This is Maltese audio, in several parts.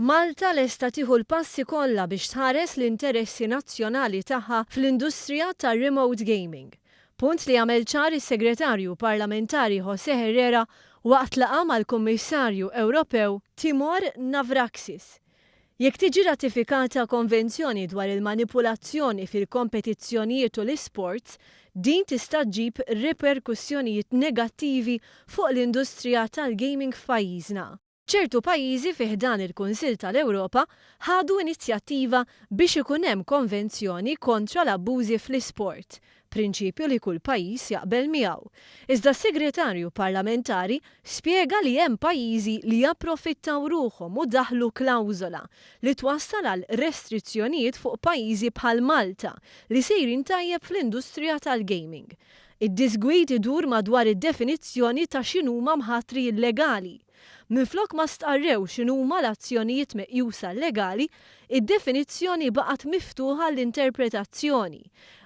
Malta lesta tieħu l-passi kollha biex tħares l-interessi nazzjonali tagħha fl-industrija tar-remote gaming. Punt li għamel ċar is-Segretarju Parlamentari José Herrera waqt laqgħa mal-Kummissarju Ewropew Timor Navracsics. Jekk tiġi ratifikata konvenzjoni dwar il-manipulazzjoni fil-kompetizzjonijiet u l-isports, din tista' ġġib riperkussjonijiet negattivi fuq l-industrija tal-gaming f'pajjiżna. Ċertu pajjiżi fi ħdan il-Kunsill tal-Ewropa ħadu inizjattiva biex ikun hemm konvenzjoni kontra l-abbużi fl-isport, prinċipju li kull pajjiż jaqbel miegħu. Iżda s-Segretarju Parlamentari spjega li hemm pajjiżi li approfittaw ruħhom u daħħlu klawżola li twassal għal restrizzjonijiet fuq pajjiżi bħal Malta li sejrin tajjeb fl-industrija tal-gaming. Id-diżgwid idur madwar id-definizzjoni ta' x'inhuma mħatri illegali. Minflok ma stqarrew x'inhuma l-azzjonijiet meqjusa llegali, id-definizzjoni baqgħet miftuħa għall-interpretazzjoni.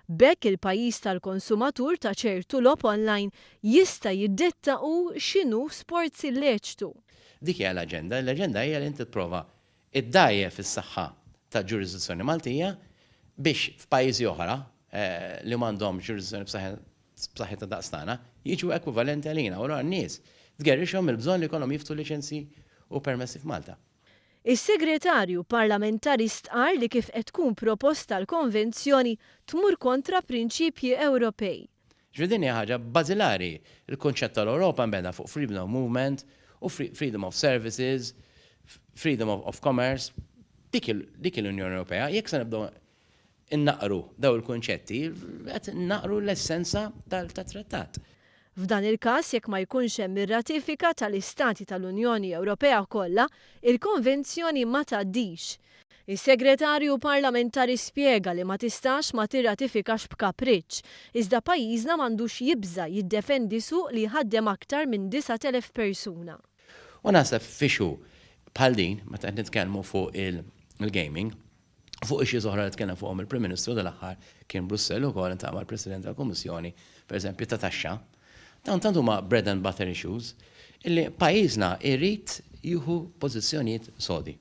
B'hekk il-pajjiż tal-konsumatur ta' ċertu logħob online jista' jiddetta hu x'inhu sports illeċtu. Dik hija l-aġenda. L-aġenda hija li inti tipprova ddgħajjef is-saħħa tal-ġurisdizzjoni Maltija biex f'pajjiżi oħra li m'għandhomx ġurisdizzjoni b'saħħitha daqs tagħna, jiġu ekwivalenti għalina u allura n-nies tgerrixhom il-bżonn li jkollhom jiftħu liċenzji u permessi f'Malta. Is-Segretarju Parlamentari stqarr li kif qed tkun proposta l-konvenzjoni tmur kontra prinċipji Ewropej. Ġifieri din hija ħaġa bażilari. Il-kunċett tal-Ewropa nbena fuq freedom of movement u freedom of services, freedom of commerce. Dik l-Unjoni Ewropea. Jekk se nibdew innaqqru dawn il-kunċetti, qed innaqqru l-essenza tat-trattat. F'dan il-każ, jekk ma jkunx hemm ir-ratifika tal-Istati tal-Unjoni Ewropea kollha, il-konvenzjoni ma tgħaddix. Is-Segretarju Parlamentari spjega li ma tistax ma tirratifikax b'kapriċċ, iżda pajjiżna m'għandux jibża' jiddefendi suq li jħaddem aktar minn 9,000 persuna. U naħseb f'issue bħal din, meta qed nitkellmu fuq il-gaming, Fuq issues oħra li tkellem fuqhom il-Prim Ministru dal-aħħar kien Brussell ukoll iltaqa' mal-President tal-Kummissjoni, pereżempju ta' taxxa. Dawn tant huma bread and butter issues illi pajjiżna jrid jieħu pożizzjonijiet sodi.